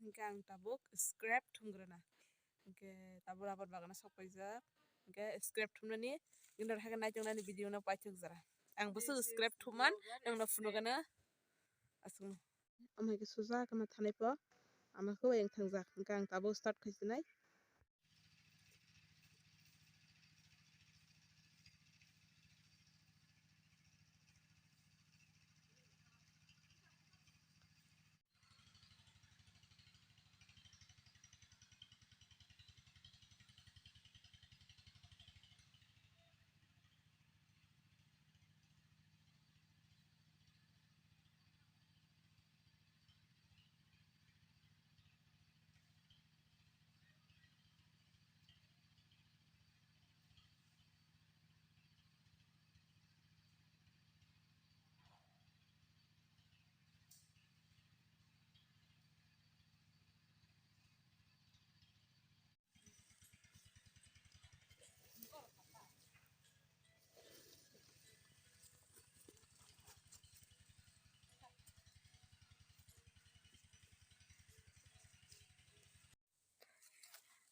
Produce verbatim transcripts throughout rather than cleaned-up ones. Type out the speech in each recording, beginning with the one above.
Hingke ang tabuk scrap thumgrana. Hingke tabuk rubber bagana sok paijak. Hingke scrap thumnani, indor haikhe naituknani video no paithak jora. Ang bwswk scrap thumman, nangno phunukgana. Aswkno. Omo hai khe sujak ma thanai po. Ama khe wng thangjak. Hingke ang tabuk start khaisonai.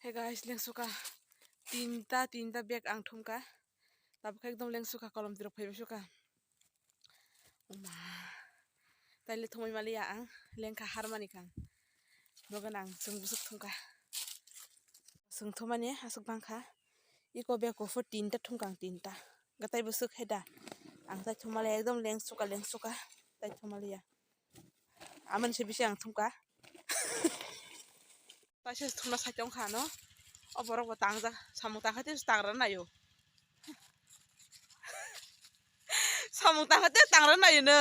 Hey guys, lengsuka tinta, tinta bag ang thumka. Tabuk khe ekdom lengsuka, kolom tirok phaibai suka. Oma. Taile thumui maliya ang, lengkha harmani kang. Nogo nang chwng bwswk thumka. Chwng thumani aswk bangkha. Iko bag kuphur tinta thumka ang tinta. Gatai bwswk hai da. Ang tai thumaliya ekdom lengsuka, lengsuka. Tai thumaliya. Amani se bisi ang thumka. Taisa thumna sai tongkha no. O borok bo tangjak. Samung tangkha tei tangra naio. Samung tangkha tei tangra naio no.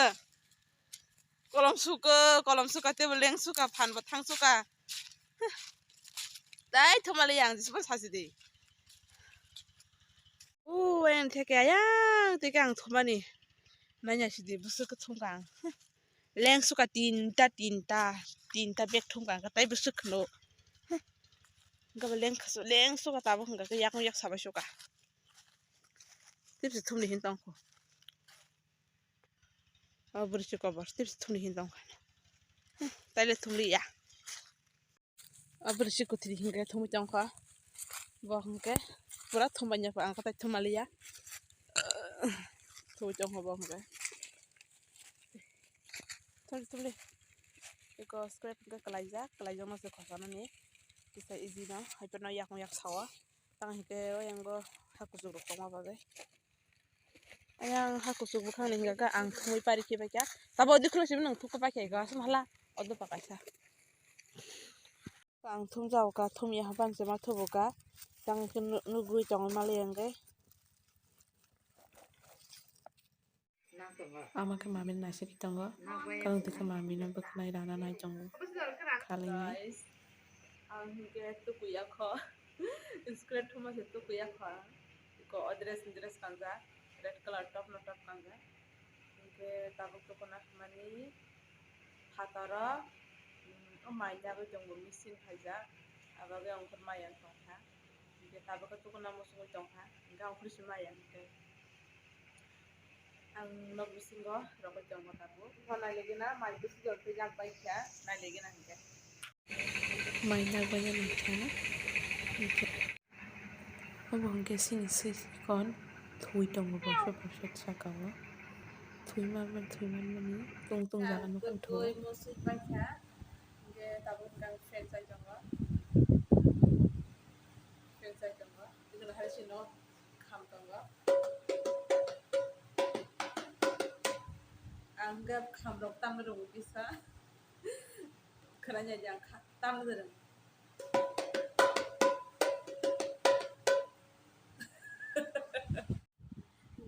Kolom suka, kolom suka tei bo leng suka, phan bo thang suka. Tai thumaliya ang jisbo sasi di. O ayang theke ayang teke ang thumani. Nanya sidi bwswk thumka ang. Leng suka tinta, tinta, tinta bag thumka ang tai bwswk khno. Hwnkhe bo leng khasu-, leng suka tabuk hwnkha khe yakung yak sabai suka. Tipsi thumni hin tongkho. O bwrwi si kobor tipsi thumni hin tongkha. Taile thumliya. Aboni si kwthwi hinkhe thumwi tongkha. Bo hinkhe pura thumbaino ang khe tai thumaliya. Thumwi tongkha bo hinkhe. Thumli thumli. Eko scrap hinkhe kwlaijak, kwlaijakno se khosanani. Kisa easy no, haiphano yakung yak sao. Tang hinkhe oyango ha kuchuk rok tongma bagwi. Ayang ha kuchuk bwkhakni hinkha khe ang thumwi pari khe bai kha. Tabo odi khwlai simi nang thukha pai kha ego aswk hala odo pa kaisa. Ang thumjao kha, thumya hapan se ma thubu kha. Tang khe nu-, nugwi tongwi mali ang khe. Ama khe mami naisik tongo. Karon twi khe mami no bwkhnai rana nai tongo. Khalai nai. Ang hinkhe tukuya kho. Scrap thuma se tukuya kho. Iko o dress, dress kanjak. Red colour top no top kanjak. Hinkhe tabuk tukuna thumani phataro, mm, o mai nagwi tongo machine khaijak. Abagwi ang khe mai ang tongkha. Hinkhe tabuk khe tukuna muchungwi tongkha. Hinkhe ang khe se mai ang khe. Ang nok bisingo rogwi tongo tabuk. Bo nailegena mai bisingo twi jak bai kha, nailegena hinkhe. Mai nagbaina nangkha. Obo hinkhe chini swi kon thwi tongo borsa borsa saka o. Thwi manmani, thwi manmani tong tong jaga nukha twi muchung bai kha. Hinkhe tabuk hinkhe ang fan chai tongo. Fan chai tongo. Bini hai sino kham tongo. Ang khe kham rok tangwi rwgo kisa. Khwnanya jang kha-, tangwi rwng.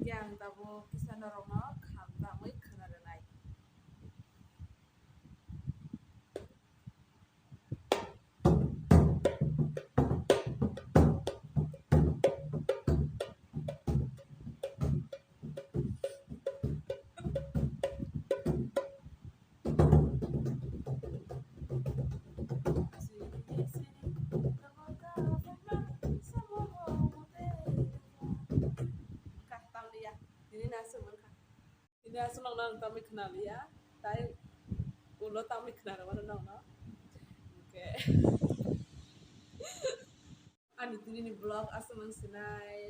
Yang tabuk kisa norokno kham tangwi khwna rwnai. Ini aswk nokno ang tamwi khwnaliya, tai ulo tamwi khwnarwmano nokno. Hinkhe Tini ni vlog aswk mang sinai.